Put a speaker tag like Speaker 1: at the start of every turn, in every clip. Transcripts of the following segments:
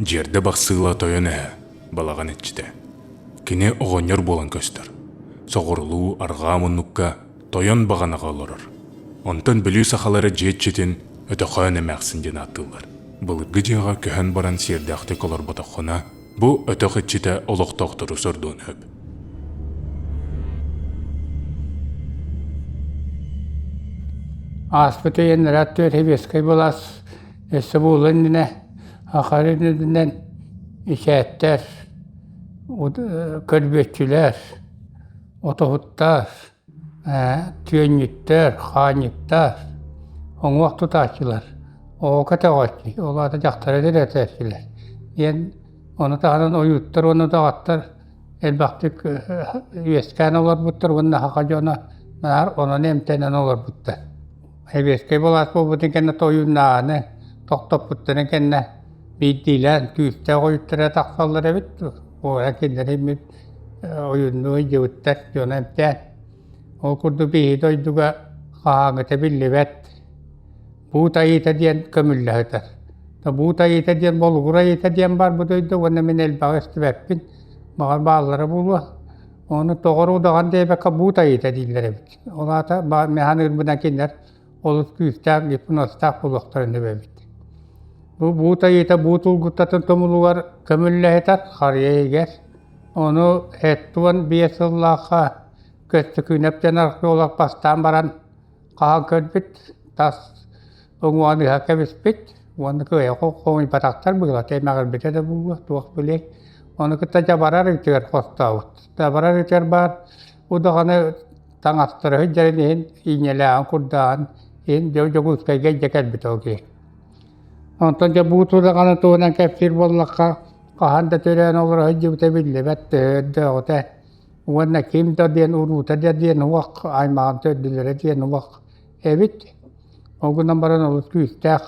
Speaker 1: Дьиэрдэ Бахсыыла тойон эһэ, балаҕан иччитэ. Кини оҕонньор буолан көстөр. Соҕурулуу арҕаа муннукка тойон баҕанаҕа олорор. Онтон Бүлүү сахалара дьиэ иччитин Өтөхөөн эмээхсин диэн ааттыыллар. Былыргы дьиэҕэ көһөн баран сиэрдээхтик олорботоххуна, бу өтөх иччитэ олохтоохтору сордуон сөп.
Speaker 2: Ааспыт ыйын ыраат сэбиэскэй былаас өссө буолуон иннинэ Саха үрдүнэн ичээттэр, көрбүөччүлэр, отоһуттар, түөнньүттэр, хаанньыттар, уҥуох тутааччылар, оҕо көтөҕөөччү, ол аата дьахтары төрөтөөччүлэр диэн ону таһынан ойууттар уонна удаҕаттар элбэхтик үөскээн олорбуттар уонна саха дьоно наар онон эмтэнэн олорбуттар. Сэбиэскэй былаас буолбутун кэннэ тойуннааҕыны тохтоппуттарын кэннэ биирдиилээн күүстээх ойууттара тахсаллар эбит. Уора кинилэри ойууннуу сылдьыбыттар дьоно эмтээн. Ол курдук биһиги дойдуга хаһааҥҥыта биллибэт Буут айыыта диэн көмүллэ сытар. Буут айыыта диэн болугур айыыта диэн баар бу дойду уонна мин элбэҕи истибэппин. Баҕар бааллара буолуо. Ону тоҕо удаҕан диэбэккэ буут айыыта дииллэр эбит. Ол аата мин саныырбынан кинилэр олус күүстээх гипнозтаах буолуохтарын сөп эбит. Бу буут айыыта буут улгуттатын тумулугар көмүллэ сытар харыйа иһигэр. Ону 75 сыллаахха Көстөкүүнэп диэн археолог бастаан баран хаһан көрбүт, тас уҥуоҕун ыһа кэбиспит уонна кыайа хомуйбатахтар быылата эмэҕирбитэ да буолуо, туох билиэй. Ону кытта дьабарар ыытыгар хостообут. Дьабарар ыытыгар баар удаҕаны таҥастара сылдьарын иһин иинньэлээҕин курдааҕын иһин дьэ Дьокуускайга илдьэ кэлбит ол киһи. Онтон дьэ буут удаҕаны туһунан кэпсиир буоллахха, хаһан да төрөөн олоро сылдьыбыта биллибэт, төһө өрдөөҕүтэ Уонна ким да диэн уруута да диэн уох, аймаҕын төрдүлэрэ диэн уох эбит. Ол гынан баран олус күүстээх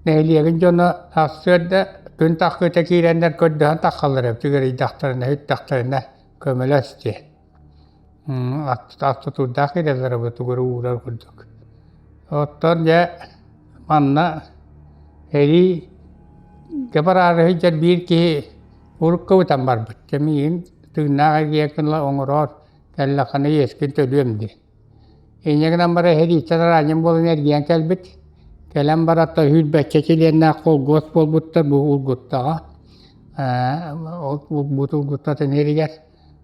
Speaker 2: нэһилиэгин дьоно сарсыарда күн таххыыта киирэннэр көрдөһөн таххаллар эбит ыгырыйдахтарына, үттэхтэринэ көмөлөс диэн. Ас тутуурдаах киирэллэр эбит тугу эрэ уурар курдук. Оттон дьэ манна эриигэ бараары сылдьар биир киһи урукку ытан барбыт. Дьэ миигин тыыннаах эргийэргин оҥороор, кэллэххинэ иэскин төлүөм диэн. Инньэ гынан баран эһэрииттэн араанньын буолан эргийэн кэлбит. Кэлэн баран сүүрбэччэ чилиэннээх холкуос буолбуттар бу Улгуттаҕа. Ол бу Улгуттатын иһигэр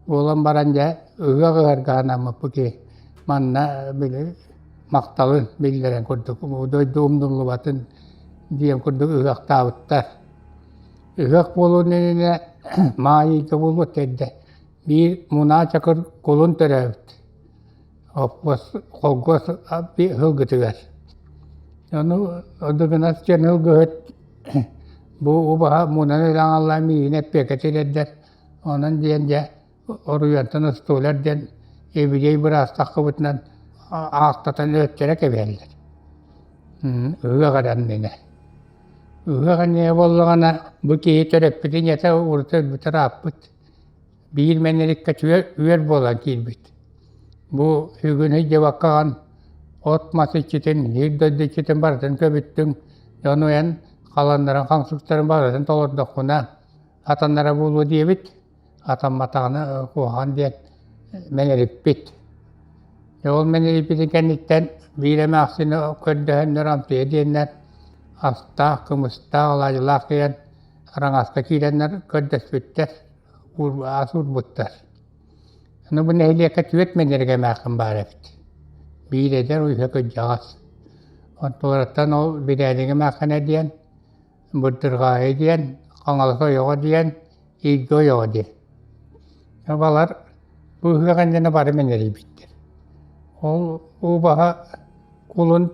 Speaker 2: буолан баран дьэ ыһыах ыһарга анаммыппыт киһи манна били махталын биллэрэн курдук дойду умнуллубатын диэн курдук ыһыахтаабыттар. Ыһыах буолуон иннинэ маай ыйга буолуо эрдэ биир мунаа чакыр кулун төрөөбүт холкуос холкуос сылгытыгар. Ону Дыгынас диэн сылгыһыт бу убаһа мунан өлөн миигин эппиэккэ тириэрдэр Онон диэн дьэ оруйуонтан столяр диэн еврей быраас таххыбытынан аахтатан өлөттөрө кэбиһэллэр. Ыһыах эрэ иннинэ. Ыһыах иннинэ буоллаҕына бу киһи төрөппүтүн ийэтэ урут өлбүтэ ырааппыт. Биир мэнэриккэ үөр буолан киирбит. Бу бүгүн сылдьыбаккаҕын от-мас иччитин, сир дойду иччитин барытын көбүттүҥ, дьону эн халаннарын хаҥсыктарын барытын толордоххуна Атаннара буолуо диэбит, атамматаҕына куһаҕан диэн мэнэриппит. Ол мэнэриппитин кэнниттэн биир эмээхсини көрдөһөннөр амтыйа диэннэр астаах, кымыстаах, алаадьылаах киирэн араҥаска киирэннэр көрдөспүттэр, ас уурбуттар. Аны бу нэһилиэккэ түөрт мэнэрик эмээхсин баар эбит. Биир эдэр, үһэ кырдьаҕас. Онтуларыттан ол Бирээдиги эмээхсинэ диэн Бырдырҕаайы диэн, Хаҥалас ойоҕо диэн, Илгэ ойоҕо диэн. Балар бу ыһыах иннинэ бары мэнэрийбиттэр. Ол убаһа кулун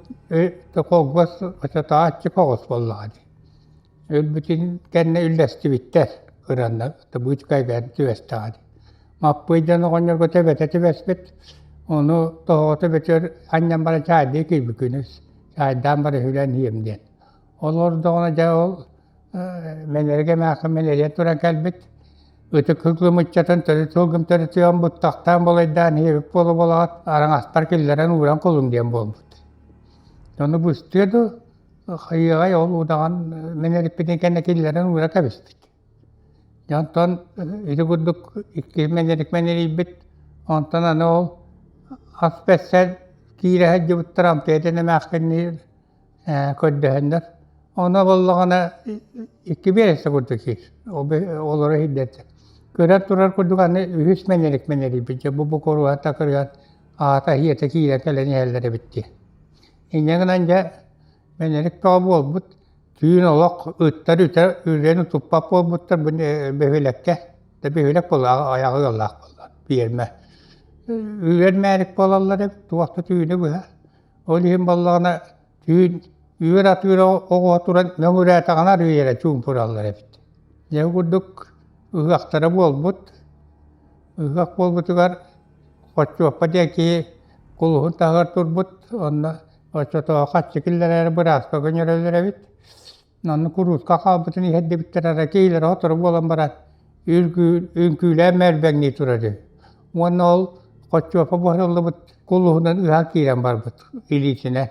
Speaker 2: холбос очотооччу оҕус буоллаҕа дии. Өлбүтүн кэннэ үллэстибиттэр кыранна быычыкайга түбэстэҕэ дии. Маппый диэн оҕонньорго төбөтө түбэспит, ону тоһоҕото бөтөр анньан баран чаайдыы киирбит күнүс чаайдаан бары үһүлээн иһиэм диэн. Олордоҕуна дьэ ол Мэнэргэ эмээхсин мэнэрийэн туран кэлбит. Ытык сылгым ыччатын төрүт сылгым төрүтүөн буттахтаан балайдаан иһэбит буола-буолаҕат араҥастар киллэрэн ууран кулун диэн буолбут. Ону быстыа дуу, Хайыаҕай ол удаҕан мэнэриппитин кэннэ киллэрэн уура кэбиспит. Дьэ онтон ити курдук икки мэнэрик мэнэрийбит, онтон аны ол ас бэссэр киирэ сылдьыбыттар Ампиатын эмээхсинниир ээ көрдөһөннөр. Ону буоллаҕына икки биэрэстэ курдук сиир, олоро иһиллэрдэ. Көрөн турар курдук аны үһүс мэнэрик мэнэрийбит, дьэ бу букуруһан такырыйан аата иһиэтэ киирэн кэлэн иһэллэр эбит дии. Инньэ гынан дьэ мэнэрик тоҕо буолбут, түүн олох ыттар үтэ үрэн утуппат буолбуттар бу бөһүөлэккэ, да бөһүөлэк буолла айаҕа ыаллаах буолла пиэрмэ. Үрэр мээрик буолаллар эбит, туох да түүнү быһа. Ол иһин буоллаҕына түүн үөр атыыр оҕо туран мөҥүрээтэҕинэ арыый эрэ чуумпураллар эбит. Дьэ бу курдук ыһыахтара буолбут. Ыһыах буолбутугар Хоччуоппа диэн киһи кулуһун таһыгар турбут, онно оччотооҕу харчы киллэрээри бырааска көннөрөллөр эбит. Онно курууска хаалбытын иһэрдибиттэр эрэ киһилэрэ сотору буолан баран үҥкүүлээн мээрбэҥнии турар үһү. Уонна ол хоччуоппа буһарыллыбыт кулуһунан ыһан киирэн барбыт илиитинэн,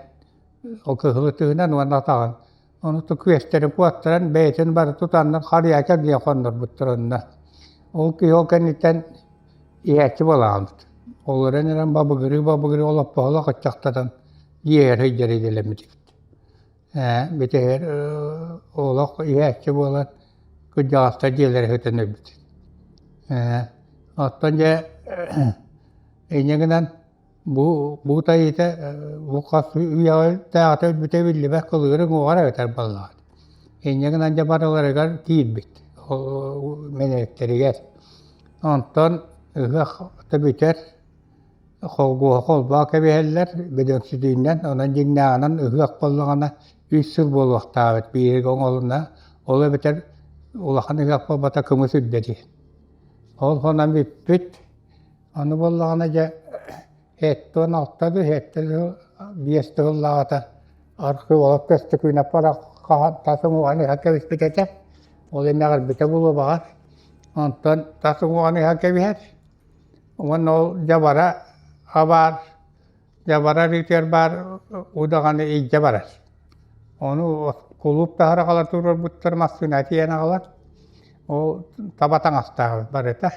Speaker 2: ол кыһыл ытыһынан уонна атаҕын. Ону күөстэрин куоттаран бэйэтин бары тутаннар харыйа диэн хоннорбуттар онно. Ол киһи ол кэнниттэн иһээччи буолаабыт. Олорон эрэн бабыгырыы-бабыгырыы олоппоһолох ыччахтатан дьиэһэр сылдьар идэлэммит эбит. Ээ бүтэһигэр олох иһээччи буолан кырдьаҕастар дьиэлэрэ сытан өлбүт. Ээ оттон дьэ инньэ гынан Бу бу тайыыта бу хас үйэҕэ өлбүтэ биллибэт кылыыры уҥуоҕар эбэтэр буоллаҕа. Инньэ гынан дьэ барыларыгар киирбит мэнээктэригэр. Онтон ыһыах да бүтэр, холгуоһу холбоо кэбиһэллэр бөдөҥсүтүүнэн, онон дьиҥнээҕинэн ыһыах буоллаҕына үс сыл буолуохтаах эбит бииригэ оҥоһулунна, ол эбэтэр улахан ыһыах буолбата кымыс үрдэ дии. Ол хонон бүппүт. Аны буоллаҕына дьэ 76 дуу, 75 сыллааҕыта археолог Көстөкүүнэп хаһан тас уҥуоҕун ыһан кэбиспит этэ. Ол эмэҕирбитэ буолуо баҕар. Онтон тас уҥуоҕун ыһан кэбиһэр. Уонна ол дьабара абаар, дьабара арыытыгар баар удаҕаны илдьэ барар. Ону кулууп таһар аҕала туруорбуттар массыына тиэйэн аҕалар. Ол таба таҥастаах барыта.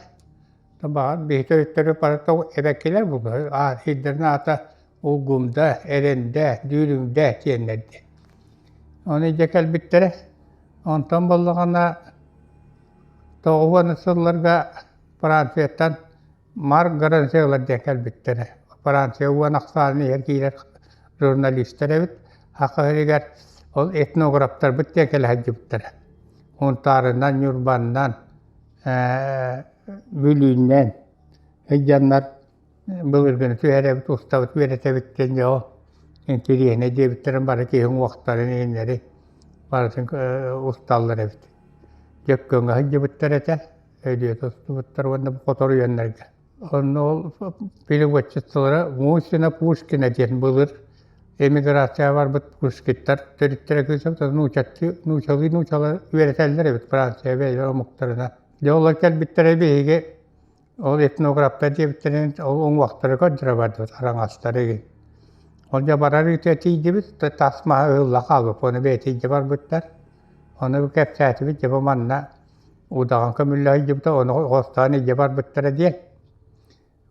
Speaker 2: Баҕар биһи төрүттэрбит барыта эбэккилэр буолуо сирдэрин аата Улгумда, Эрэндэ, Дүүрүҥдэ диэннэр диэн. Ону илдьэ кэлбиттэрэ. Онтон буоллаҕына 90 сылларга Францияттан Марк Гранзеллар диэн кэлбиттэрэ. Франция уон ахсаанын иһэр киирэр журналистар эбит. Саха сиригэр ол этнографтарбыт диэн кэлэ сылдьыбыттара. Һунтаарынан, Ньурбаннан, Бүлүүннэн сылдьаннар былыргыны түһэрэбит, устабыт, үөрэтэбит диэн дьэ ол интэриэһинэй диэбиттэрин бары киһи уҥуохтарын иһиннэри барытын усталлар эбит. Дьөккөҥҥө сылдьыбыттар этэ, өйдүөтэ устубуттар уонна бу хоторуйаннарга. Онно ол переводчицалара Мусина Пушкина диэн былыр эмиграцияҕа барбыт Пушкиттар төрүттэрэ кыыс эбит, нуучаттыы нуучалыы нуучалар үөрэтэллэр эбит Франция бэйэлэрэ омуктарынан. Дьэ олор кэлбиттэрэ биһиги ол этнографтар диэбиттэрин ол уҥуохтары көрдөрө бардыбыт араҥастары игин. Ол дьэ барар ыытыа тиийдибит, тас маһа ыһылла хаалбыт, ону бэйэтэ илдьэ барбыттар. Ону кэпсээтибит, дьэ бу манна удаҕан көмүллэ сылдьыбыта, ону хостоон илдьэ барбыттара диэн.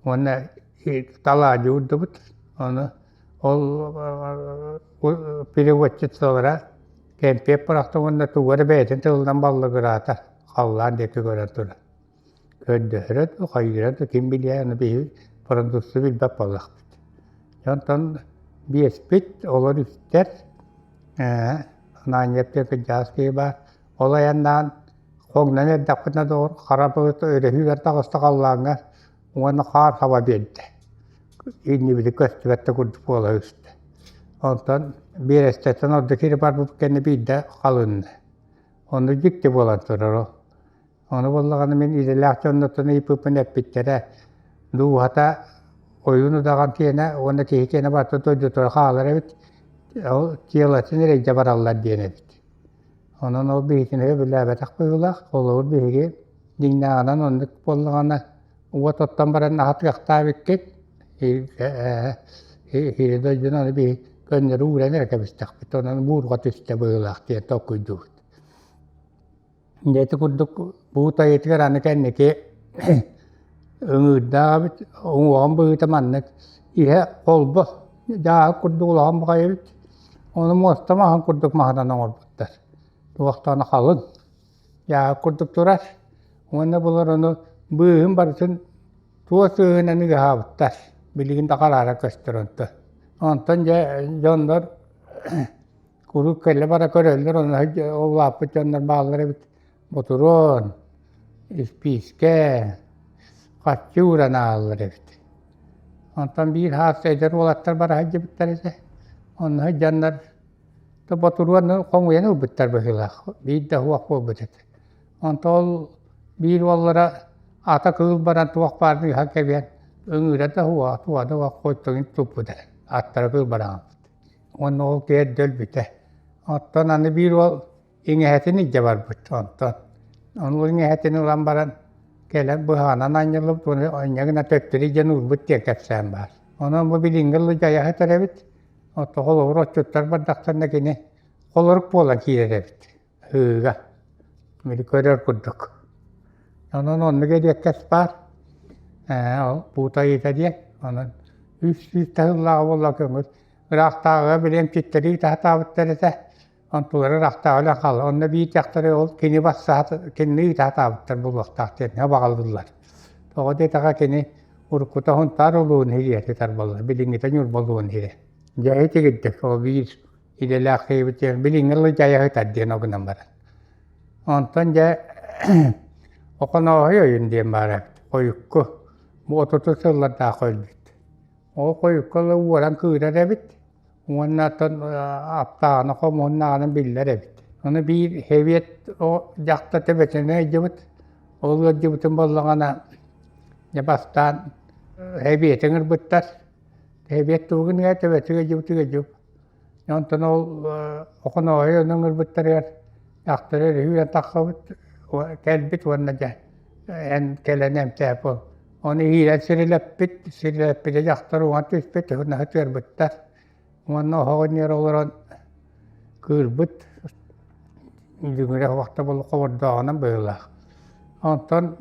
Speaker 2: Уонна талаадьы уурдубут, ону ол переводчицалара кэмпиэт бырахта уонна тугу эрэ бэйэтин тылынан баллыгыраата, халлаан диэки көрөн турар. Көрдөһөрө дуу, хайыыра дуу, ким билиэ, аны биһи французтуу билбэт буоллахпыт. Онтон биэспит, олор үстэр, Анаанньап диэн кырдьаҕас киһи баар, Ол айаннаан хоҥнон эрдэхпитинэ доҕор хара былыт өрөһүүгэр таҕыста халлааҥҥа уонна хаар хаба биэрдэ. Иннибити көстүбэт да курдук буола түстэ. Онтон биэрэстэттэн ордук киһи барбыт кэннэ биирдэ халынна. Онно дьикти буолан турар ол. Ону буоллаҕына мин идэлээх дьоннортон ыйыппыппын эппиттэрэ дууһата ойуун удаҕан киэнэ уонна киһи киэнэ барыта дойдутугар хаалар эбит, ол телатын эрэ илдьэ бараллар диэн эбит. Онон ол биһигини сөбүлээбэтэх быһыылаах. Холобур, биһиги дьиҥнээҕинэн оннук буоллаҕына уот оттон баран аһатыахтаабыккыт. Иһири дойдуну аны биһиги Көннөрү ууран эрэ кэбистэхпит, онон буурҕа түстэ быһыылаах диэн толкуйдуубут. Дьэ ити курдук буут айытыгар аны кэнники ыҥыырдаах эбит, уҥуоҕун быһыыта маннык иһэ холбо дьааһык курдук улахан баҕайы эбит, ону муоста маһын курдук маһынан оҥорбуттар. Туохтаана халыҥ дьааһык курдук турар уонна булар ону быыһын барытын туос ыыһынан ыыһаабыттар. Билигин да хараара көстөр онто. Онтон дьэ дьоннор Куруук кэлэ-бара көрөллөр, онно улааппыт дьоннор бааллар эбит. Ботуруон, испиискэ, харчы ууран ааһаллар эбит. Онтон биир хаас эдэр уолаттар бара сылдьыбыттар этэ. Онно сылдьаннар ботуруону хомуйан ылбыттар быһыылаах. Биир да суох буолбут этэ. Онтон ол биир уоллара ата кыыл баран туох баарын ыһан кэбиһэн ыҥыыра да суоҕа, туоҕа да суох хойтоҥун туппута. Аттара кыыл баран Уонна ол киһи өлбүтэ. Оттон аны биир уол иҥэһэтин илдьэ барбыт онтон. Ону иҥэһэтин ылан баран кэлэн быһаҕынан анньыллыбыт уонна инньэ гынан төттөрү илдьэн уурбут диэн кэпсээн баар. Онон бу билиҥҥи дылы дьайа сытар эбит. Оттон холобур отчуттар бардахтарына кини холорук буолан киирэр эбит. Ыыга. Били көрөр курдук. Онон оннук эриэккэс баар. Ээ, ол буутайыыта диэн. Онон 300 таһыллааҕа буолла көҥүл. Ыраахтааҕыга били эмчиттэри ыыта сатаабыттар этэ. Онтулара ыраахтааҕы өлөн хаалла. Онно биир дьахтары ол кини бассаата кинини ыыта сатаабыттар буолуохтаах диэн баҕалыыллар. Тоҕо диэтэххэ кини уруккута Сунтаар улууһун иһигэр сытар буолла. Билиҥҥитэ Ньурба улууһун иһигэр. Дьэ итигирдик ол биир идэлээх киһибит диэн билиҥҥи дылы дьайа сытар диэн ол гынан баран. Онтон дьэ Охонооһой ойун диэн баара эбит хойукку бу отутус сыллардаах өлбүт. Ол хойукку ыла уоран кыырар эбит уонна оттон аптааҕына хомуһуннааҕына биллэр эбит. Ону биир сэбиэт дьахтар төбөтүнэн ыалдьыбыт. Ол ыалдьыбытын буоллаҕына дьэ бастаан сэбиэти ыҥырбыттар. Сэбиэт тугун ыа төбөтүгэр ыалдьыбыт ыалдьыбыт. Онтон ол Охонооһой ону ыҥырбыттарыгар дьахтары өрүһүйэн таххабыт кэлбит уонна дьэ эн кэлэн эмтээп ол. Ону иирэн сирилэппит, сирилэппитэ дьахтар уҥа түспүт, уонна сытыарбыттар. Уонна оһох иннигэр олорон кыырбыт, дүҥүрэ уохта буолу хобордооҕунан быһыылаах. Онтон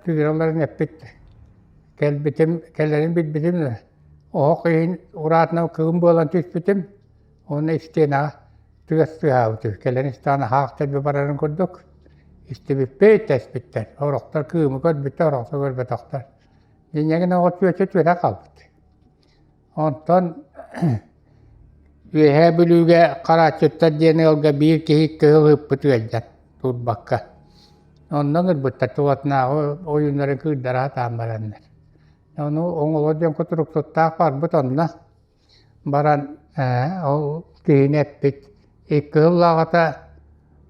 Speaker 2: кыыра олорон эппит, кэлбитим, кэлэрин билбитим Оһох иһин ураатынан кыым буолан түспүтүм уонна истиэнэҕэ тыас тыаһаабыт үһү. Кэлэн истэҕинэ хаах дэлби барарын курдук истибиппит, тэспиттэр. Сорохтор кыымы көрбүттэр, сорохтор көрбөтөхтөр. Дьиҥэ гынан оҕо түөтэ түөрэ хаалбыт. Онтон Үөһээ Бүлүүгэ Харааччыттар диэн ыалга биир киһи кыһыл ыыппыт ыалдьан турбакка. Онно ыҥырбыттар тулатынааҕы ойууннарын кыырдара сатаан бараннар. Ону оҥоло диэн кутуруктуттаах барбыт онно баран ол киһини эппит икки сыллааҕыта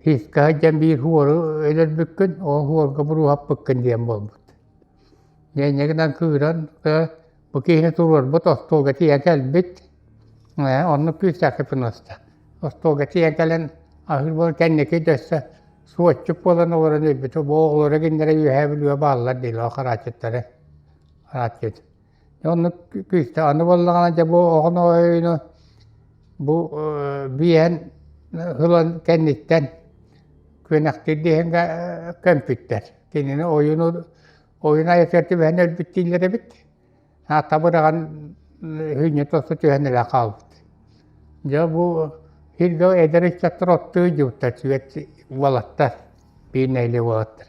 Speaker 2: сиискэ сылдьан биир хуору өлөрбүккүн ол хуорга буруһаппыккын диэн буолбут. Дьэ гынан кыыран бу киһини туруорбут остуолга тиийэн кэлбит оннук күүстээх гипнозта. Остуолга тиийэн кэлэн аһыыр буолан кэнники да өссө суотчук буолан олорон өлбүт. Бу оҕолоро кинилэрэ Үөһээ Бүлүүгэ бааллар дииллэр харааччыттары. Харааччыт. Оннук күүстээх. Аны буоллаҕына дьэ бу оҕону ойууну бу биэһэн ылан кэнниттэн күөнэхтиир диэһингэ көмпүттэр. Кинини ойууну ойуун айатыгар түбэһэн өлбүт дииллэр эбит. Табыраҕан үһүнньэ тосто түһэн эрэ хаалбыт. Дьэ бу сиргэ эдэр ыччаттар оттуу дьыбыттар сүөт уолаттар, биир нэһилиэк уолаттар.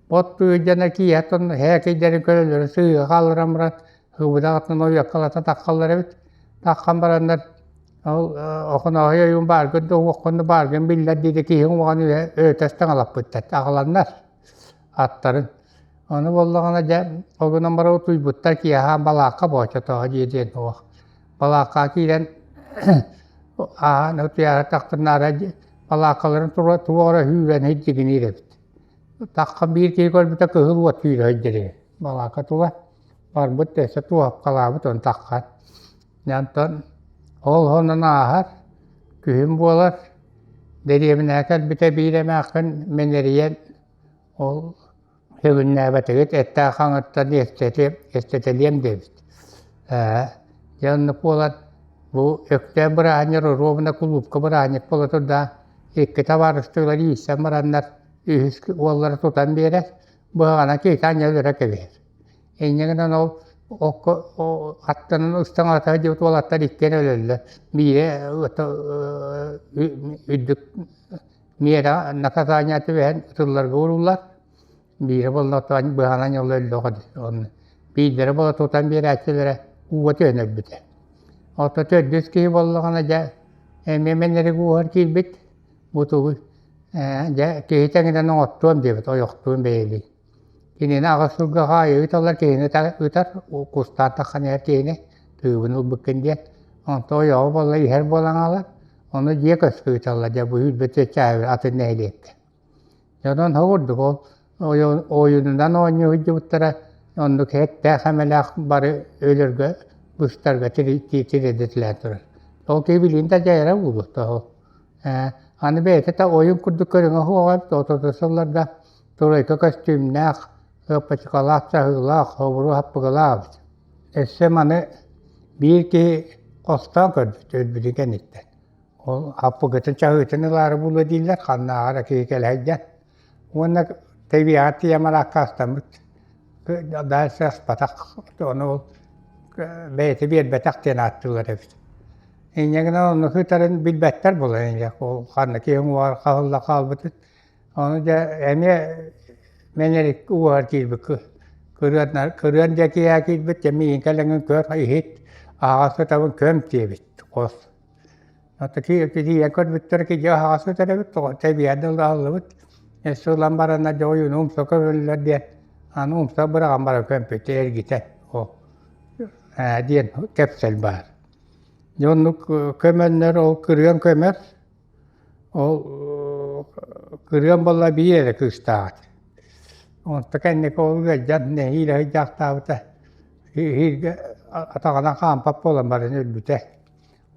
Speaker 2: Оттуу дьоно киэһэ тон һээкэйдэрин көрөллөрө сыыһа хаалларан баран һыбыдаҕытынан ойуоккалата таххаллар эбит. Таххан бараннар ол Охонооһой ойуун бааргын да уоххун да бааргын биллэр диэри киһи уҥуоҕун өрүтэ ыстаҥалаппыттар аҕаланнар аттарын. Ону буоллаҕына дьэ ол гынан баран утуйбуттар киэһэ балаакка боочотооҕо дии диэн суох. Балааккаҕа киирэн ааһан утуйаары тахтарнаара балааккаларын тура туох эрэ сүүрэн илдьигиниир эбит. Таххан биир киһи көрбүтэ кыһыл уот сүүрэ сылдьар үһү. Балаакка тула барбыт өссө туоһапкалаабыт ону таххан. Дьэ онтон ол онон ааһар, күһүн буолар, дэриэбинэҕэ кэлбитэ биир эмээххин мэнэрийэн Ол сүгүннээбэтигит эттээх хаҥыттан эстэтэлиэм диэбит. Ээ, дьэ оннук буолан Бу Өктөөп бырааһынньыгар оруобуна кулуупка бырааһынньык буола турда, икки табаарыстыылар иирсэн бараннар, үһүс уоллара тутан биэрэр, быһаҕынан киһитэ анньа өлөрө кэбиһэр. Инньэ гынан ол окко аттанан ыстаҥалата сылдьыбыт уолаттар иккиэн өлөллөр. Биирэ үрдүк миэрэ наказание түбэһэн ытылларга ууруллар. Биирэ буолла быһаҕынан өллөҕө дии онно. Биирдэрэ буола тутан биэрээччилэрэ ууга түһэн өлбүтэ. Оттон төрдүс киһи буоллаҕына дьэ эмиэ мэнэрик ууһар киирбит бу тугуй дьэ киһи тэҥинэн оҥоттуом диэбит ойохтуом бэйэлии. Кинини аҕыс сылга хаайыы ыыталлар киһини ыытар кустаан тахсан иһэр киһини тыыбын ылбыккын диэн. Онтон ойоҕо буолла иһэр буолан хаалар ону дьиэ көскө ыыталлар дьэ бу үүрбэт атын нэһилиэккэ. Онон ол курдук ол ойуунунан оонньуу сылдьыбыттара, оннук эттээх-эмэлээх бары өлөргө, быстарга тириэрдэтилээн турар. Ол киһи билигин да дьайара буолуо ол. Аны бэйэтэ да ойуун курдук көрүҥэ суоҕа эбит, отутус сылларга тройка көстүүмнээх, ыаппачыкалаах, чаһыылаах, обуруу хаппыгылаах эбит. Өссө маны биир киһи хостоон көрбүт өлбүтүн кэнниттэн. Ол аппыгытын чаһыытын ылаары буолуо дииллэр, ханнааҕар эрэ киһи кэлэ сылдьан. Уонна тэбиэҕэр тиийэн аккаастаммыт, дальше аспатах, ону ол бэйэтэ биэрбэтэх диэн ааттыыллар эбит. Инньэ гынан оннук ыытарын билбэттэр буолан инньэ ол ханна киһи уҥуоҕар хаһылла хаалбытын. Ону дьэ эмиэ мэнэрик уоһар киирбит кырыан кырыан диэки киирбит, дьэ миигин кэлэҥҥин көр, иһит, аһаҕас сытабын көм диэбит хос. Тиийэн көрбүттэр киһи аһаҕас сытар эбит, тоҕо тэбиэн да ылаллыбыт. Өссө ылан бараннар дьэ ойууну умса көмөллөр диэн, аны умса быраҕан баран көмпүттэр эргитэн ол диэн кэпсэл баар. Дьэ оннук көмөннөр ол кырыан көмөр, ол кырыан буолла биир эрэ кыыстаах этэ. Онто кэнники ол ыалдьан нэһиилэ сылдьаахтаабыта, иһииргэ атаҕынан хаампат буолан баран өлбүтэ.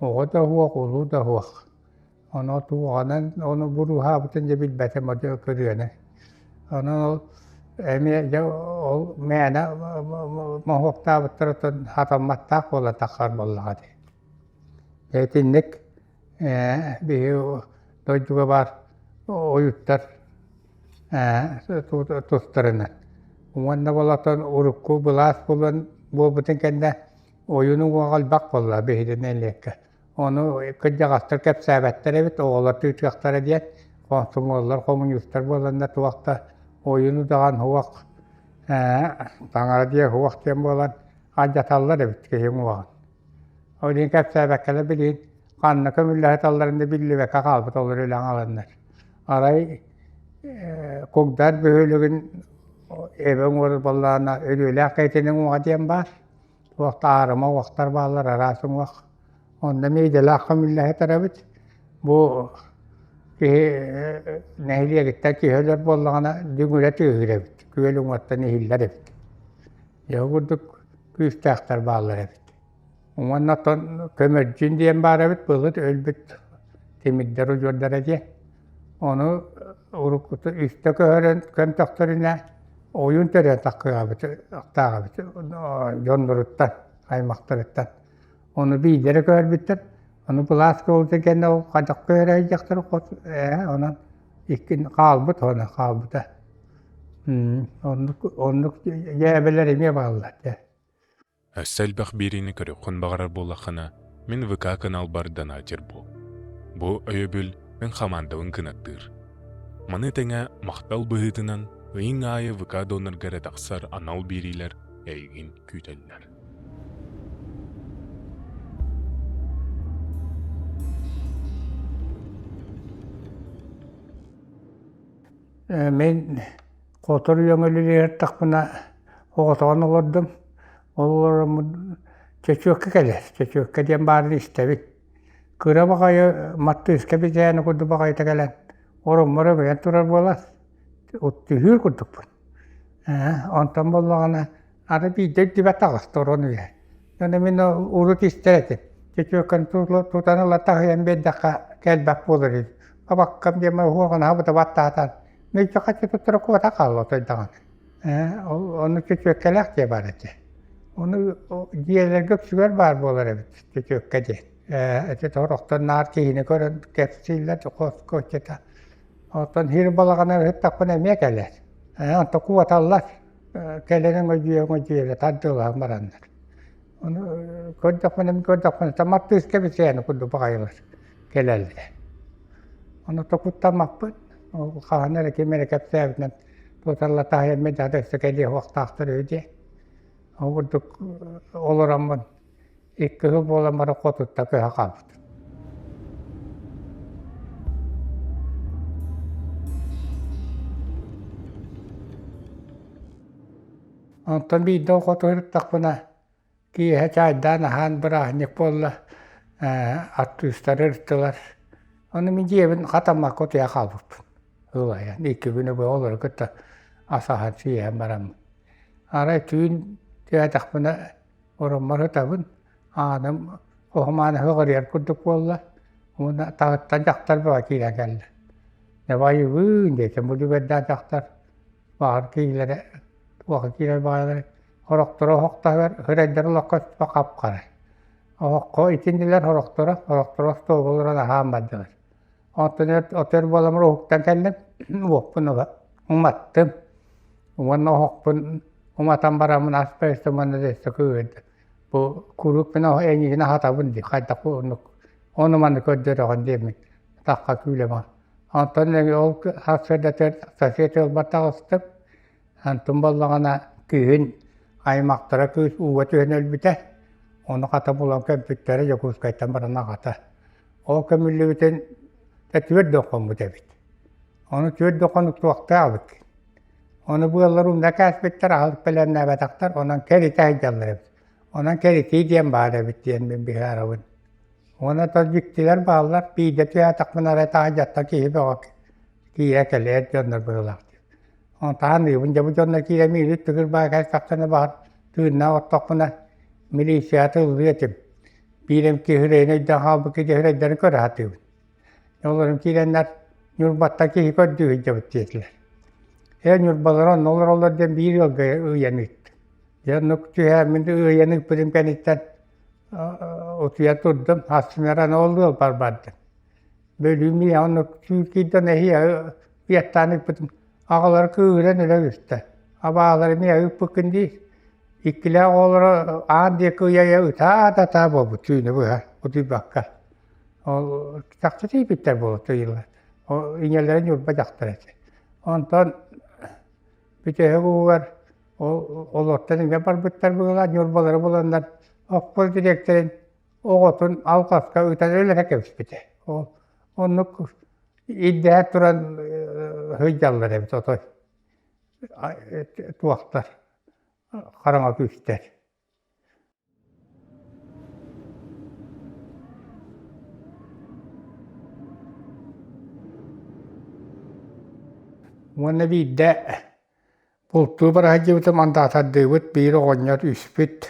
Speaker 2: Оҕо да суох, улуу да суох. Ону туоҕанан ону буруһаабытын дьэ билбэтим одьо кырыаны. Онон ол эмиэ дьэ ол мээнэ моһуоктаабыттарыттан хатамматтаах буола таххар буоллаҕа дии. Итинник биһиги дойдуга баар ойуттар тустарынан. Уонна болотон урукку былаас буолан буолбутун кэннэ Ойууну уҥуоҕа элбэх буолла биһиги нэһилиэккэ. Ону кырдьаҕастар кэпсээбэттэр эбит, оҕолор тыытыахтара диэн, хомсомуоллар, хомуньуустар буоланнар туох да ойууну даҕан суох, таҥара диэн суох диэн буолан алдьаталлар эбит киһи уҥуоҕун. Ол иһин кэпсээбэккэлэр билигин ханна көмүллэ сыталларын да биллибэккэ хаалбыт олор үлэҥ аланнар. Арай Кугдар бөһүөлэгин эбэ уҥуор буоллаҕына Өлүөлээх киһитин уҥуоҕа диэн баар. Туох да аарыма уохтар бааллар, араас уҥуох. Онно эмиэ идэлээх көмүллэһэ турабыт. Бу киһи нэһилиэгиттэн киһи өлөр буоллаҕына дүҥүрэ тыаһыыр эбит, күөл уҥуоттан иһиллэр эбит. Дьэ ол курдук күүстээхтэр бааллар эбит. Уонна оттон көмөрдьүн диэн баар эбит, былыр өлбүт тимирдэр удьуордара диэн. Ону уруккута үстэ көһөрөн көмтөхтөрүнэ ойуун төрөөн таххыаҕабыт тааҕабыт дьонноруттан, аймахтарыттан. Ону биирдэрэ көһөрбүттэр. Ону былаас куолутун кэннэ ол хайдах көһөрө сылдьахтар ээ онон иккин хаалбыт ону хаалбыта. Оннук оннук дьээбэлэр эмиэ бааллар дьэ.
Speaker 1: Өссө элбэх биэриини көрүөххүн баҕарар буоллаххына, мин ВК-каналбар донатер буол. Бу өйөбүл мин хамаандабын кынаттыыр. Маны тэҥэ махтал быһыытынан ыйыҥ аайы ВК-донорга эрэ тахсар анал биэриилэр эйигин күүтэллэр.
Speaker 2: Мин хотор үөҥүлүлүһэртахпына оҕотоҕун олордум. Ол олороммун чөчүөккэ кэлэр. Чөчүөккэ диэн баарын истэбин. Кыра баҕайы маттыыска битээни курдук баҕайыта кэлэн ороммор өҥөйөн турар буолар. Түһүүр курдукпун. Ээ, онтон буоллаҕына аны биирдэ үрдүбэр таҕыста орон үөһэ. Ону мин урут истэр этим. Чөчүөккэни тутан ыла таһыйан биэрдэххэ кэлбэт буолар үһү. Абаккам диэн уһуоҕунаһа быта баттаатан мүлчү хаччы туттара куота хаалла отой даҕаны. Ээ, ол ону чөчүөккэлээх дьиэ баар этэ. Ону дьиэлэргэ үксүгэр баар буолар эбит чөчүөккэ диэн. Ити сорохтор наар киһини көрөн кэпсииллэр хоско иччитэ. Оттон сир балаҕаныгар сыттахпына эмиэ кэлэр. Онто куоталлар. Кэлэн өҥөдьүйэ-өҥөдьүйэ тардыалаһан бараннар. Ону көрдөхпүнэ көрдөхпүнэ таматтыыска бисээни курдук баҕайылар кэлэллэр. Ону токуттаммаппыт. Ол хаһан эрэ ким эрэ кэпсээбитинэн туоталла таһыйан мин да өссө кэлиэ суохтаахтар үһү диэн. Ол курдук олороммун икки сыл буолан баран хотуттан көһө хаалбытым. Онтон биирдэ ол хоту сырыттахпына киэһэ чаайдаан аһаан бырааһынньык буолла, артыыстары ырыттылар. Ону мин дьиэбин хатаммакка утуйа хаалбыппын. Ылайан икки күнү быһа олору кытта асаһан сиэһэн бараммын. Арай түүн түһээтэхпинэ ороммор сытабын, ааным оһом аана ыҕырыйар курдук буолла уонна таһыттан дьахтар бөҕө киирэн кэллэ. Дабайыбыын диэтим, бу үлүгэрдээх дьахтар баҕар киилэрэ туоха киирэр баҕайылара сорохторо оһох таһыгар сирэйдэрэ олоххо хап-хара. Оһоххо итиннилэр сорохторо, сорохторо остуолга олорон аһаан бардылар. Онтон отор буоламмар уһуктан кэллим, уоппун ыла уматтым. Уонна оһохпун уматан бараммын ас бэйэстэ уонна өссө кыыһырдым. Бу куруук мин эйигин аһатабын дии, хайдах оннук ону маны көрдөрөҕүн диэммин тахха күүлэмэ. Онтон ол сарсыардатыгар сосед ыалбар таҕыстым. Онтум буоллаҕына күһүн аймахтара кыыс ууга түһэн өлбүтэ. Ону хата булан көмпүттэрэ Дьокуускайтан баран аҕата. Ол көмүллүбүтүн түөрт да хоммут эбит. Ону түөрт да хонук туохтаах эбит. Ону быаллар умна кээспиттэр, аһылык бэлэмнээбэтэхтэр, онон кэритэ сылдьаллар эбит. Онон кэритии диэн баар эбит диэн мин быһаарабын. Уонна то дьиктилэр бааллар, биирдэ түһээтэхпинэ арай таһырдьаттан киһи бөҕө киирэ кэлэр дьоннор быһыылаах диэн. Онтон ыыбын дьэ бу дьоннор киирэн миигин тыгыр баа кэлтэхтэринэ баҕар тыыннаах оттохпуна милиция тыллыа этим. Биир эмки үрэйин өйдөөн хаалбыт киһи үрэйдэри көрө сатыыбын. Олорум киирэннэр Ньурбаттан киһи көрдүү сылдьабыт диэтилэр. Ээ Ньурбалар онно олороллор диэн биир ыалга ыйан ыыттым. Дьэ оннук түһээммин ыйан ыыппытым кэнниттэн утуйа турдум, астынаран ол ыалбар бардым. Бөлүүн миэхэ оннук түүл киирдэн эһиэ ыйаттаан ыыппытым. Аҕалара кыыһыран өлө түстэ. Абаалара эмиэ ыыппыккын дии. Иккилээх оҕолоро аан диэки ыйа-ыйа ытаа да ытаа буолбут түүнү быһа утуйбакка. Ол чахчы тиийбиттэр буолуо ыйыллар. Ол ийэлэрэ Ньурба дьахтар этэ. Онтон бүтэһик уһугар ол олортон эмиэ барбыттар быһыылаах Ньурбалары буланнар оскуола дириэктэрин оҕотун алҕаска ыытан өлөрө кэбиспитэ. Ол оннук ирдэһэ туран сылдьаллар эбит отой туохтар хараҥа күүстэр. Уонна биирдэ бултуу бара сылдьыбытым андаатардыыбыт биир оҕонньор үспүт.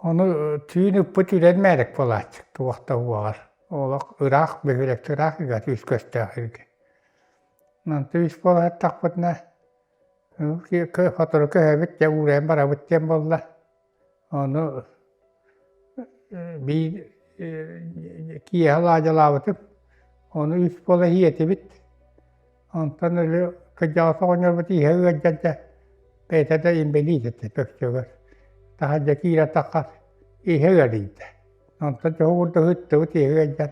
Speaker 2: Ону түүн ыппыт үрэн мээрик буолааччы туох да уоҕар. Олох ыраах бөһүөлэк ыраах ыга үс көстөөх сиргэ. Онтон үс буола сыттахпытына сотору көһөбүт дьэ уурайан барабыт диэн буолла. Ону биир киэһэ алаадьылаабытым, ону үс буола иһиэтибит. Онтон өлө кырдьаҕас оҕонньорбут иһэ ыалдьан дьэ бэйэтэ да инбэлиит этэ бөкчөгөр. Таһырдьа киирэ таххар иһэ ыарыйда. Онтон чоһу курдук ыттыбыт иһэ ыалдьан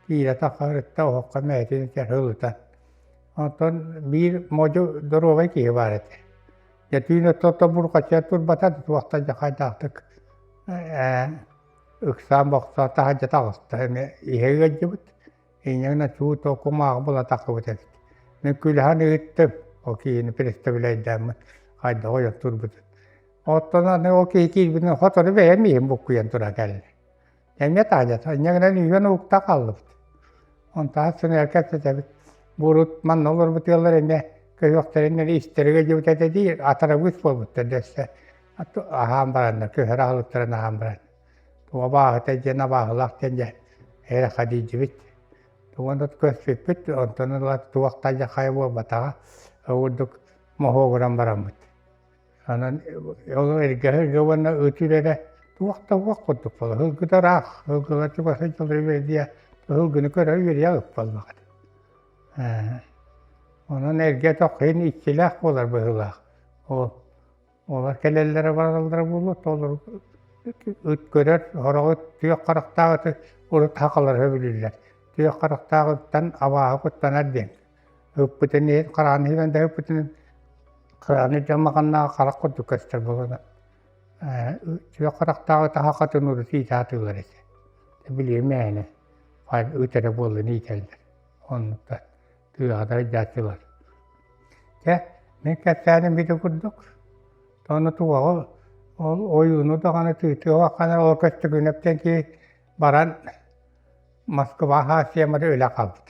Speaker 2: киирэ таххар ытта оһоххо мээтин этэр ылытан. Онтон биир модьу доруобай киһи баар этэ. Дьэ түүн ортото бурҕаччыйа турбата да туохтан дьэ хайдаахтык ээ ыксаан бохсоон таһырдьа таҕыста эмиэ иһэ ыалдьыбыт инньэ гынан чуут кумааҕы була тахсыбыт эбит. Мин күлэһэн ыыттым ол киһини представляйдааммын хайдах ойон турбутун. Оттон аны ол киһи киирбитин сотору бэйэм иһин буккуйан тура кэллэ. Эмиэ таһдьата инньэ гынан үүрэн уһукта хааллыбыт. Онтон сыныгар кэпсэтэбит. Бурут манна олорбут ыаллар эмиэ көһүөхтэрин эрэ истэригэр дьыбыт этэ дии атарабыыс буолбуттар дэссэ аһаан бараннар көһөр аһылыктарын аһаан баран туга абааһыта диэн абааһылаах диэн дьэ эрэ хадийдибит уонна көспүппүт онтон ыла туох да хайа буолбатаҕа ол курдук моһуогуран бараммыт онон ол эргэ уонна ыт үрэрэ. Туох да уох курдук буолар. Һылгыта ыраах, һылгылар чугас сылдьаллар үөрдүйэ, һылгыны көрөр үөрүйэх ыппаллаҕа. Онон эргэ тоххойун иччилээх буолар быһыылаах. Ол олор кэлэллэрэ бараллара буолуо, толору ыт көрөр, сороҕу түөх харахтаах ыты урут сахалар сөбүлүүллэр. Түөх харахтаах ыттан абааһы куттанар диэн. Ыппытын иһин харааны иһэн да ыппытын харааны дьон маханнааҕы харах курдук көстөр буолана. Түөх харахтаах ыты хахатын урут иитэ сатыыллар этэ. Билиэм мээнэ ыт эрэ буоллун иитэллэр. Оннуктар тыаҕа дьааччылар. Чэ, мин кэпсээним ити курдук. Ону туоҕу ол ойууну даҕаны тыытыаххана ол көстүгүнэптэн киһи баран Москва Азиямары үлэ хаалбыт.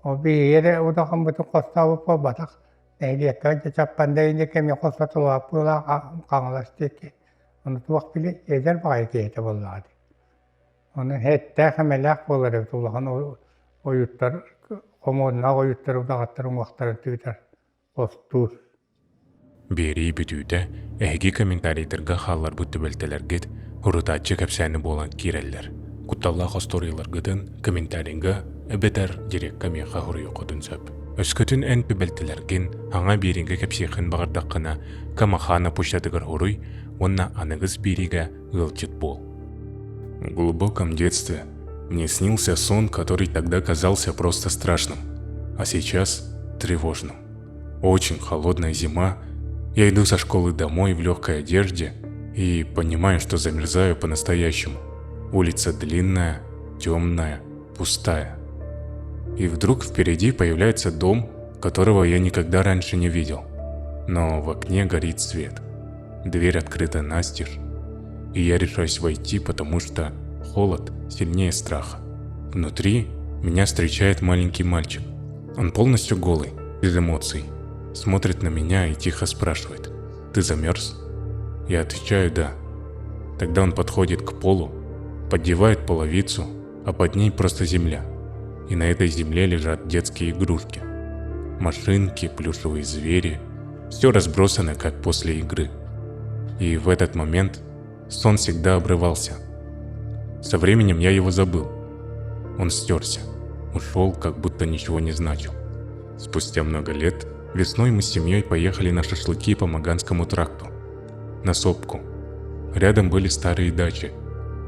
Speaker 2: Ол биһиги эрэ удахаммытын хостообут буолбатах. Нэһилиэккэ дьэ Чаппанда инники кэми хостотулааппыылаах Хаҥалас диэки. Ону туох били эдэр баҕайы киһитэ буоллаҕа дии. Онон эттээх-эмэлээх буолар эбит улахан ойууттар, хомуоннаах ойууттар удаҕаттар уҥуохтарын тыытар, хостуур.
Speaker 1: Биэрии бүтүүтэ эһиги комментарийдарга хаалларбыт түбэлтэлэргит урутааччы кэпсээни буолан киирэллэр. Кутталлаах остуоруйаларгытын комментарийга эбэтэр дирекка миэхэ суруйуоххутун сөп. Өскөтүн эн түбэлтэлэргин аҥа биэриигэ кэпсиэххин баҕардаххына, Камахана почтатыгар суруй уонна аныгыс биэриигэ ыалдьыт буол. В глубоком детстве мне снился сон, который тогда казался просто страшным, а сейчас тревожным. Очень холодная зима, я иду со школы домой в легкой одежде и понимаю, что замерзаю по-настоящему. Улица длинная, темная, пустая. И вдруг впереди появляется дом, которого я никогда раньше не видел. Но в окне горит свет. Дверь открыта настежь, и я решаюсь войти, потому что холод сильнее страха. Внутри меня встречает маленький мальчик. Он полностью голый, без эмоций. Смотрит на меня и тихо спрашивает, «Ты замерз?» Я отвечаю «да». Тогда он подходит к полу, поддевает половицу, а под ней просто земля. И на этой земле лежат детские игрушки. Машинки, плюшевые звери. Все разбросано, как после игры. И в этот момент сон всегда обрывался. Со временем я его забыл. Он стерся, ушел, как будто ничего не значил. Спустя много лет весной мы с семьей поехали на шашлыки по Маганскому тракту, на сопку. Рядом были старые дачи.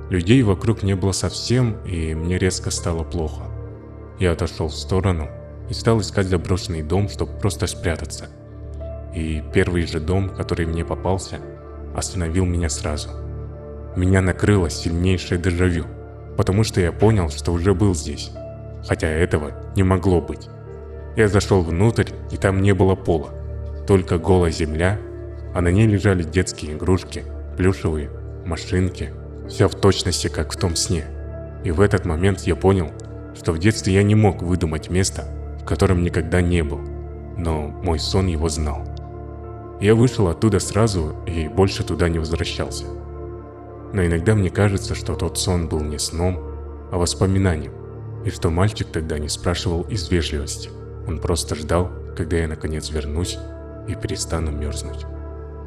Speaker 1: Людей вокруг не было совсем, и мне резко стало плохо. Я отошел в сторону и стал искать заброшенный дом, чтобы просто спрятаться. И первый же дом, который мне попался, остановил меня сразу. Меня накрыло сильнейшее дежавю, потому что я понял, что уже был здесь. Хотя этого не могло быть. Я зашел внутрь, и там не было пола, только голая земля, а на ней лежали детские игрушки, плюшевые, машинки, все в точности, как в том сне. И в этот момент я понял, что в детстве я не мог выдумать место, в котором никогда не был, но мой сон его знал. Я вышел оттуда сразу и больше туда не возвращался. Но иногда мне кажется, что тот сон был не сном, а воспоминанием, и что мальчик тогда не спрашивал из вежливости. Он просто ждал, когда я наконец вернусь и перестану мерзнуть.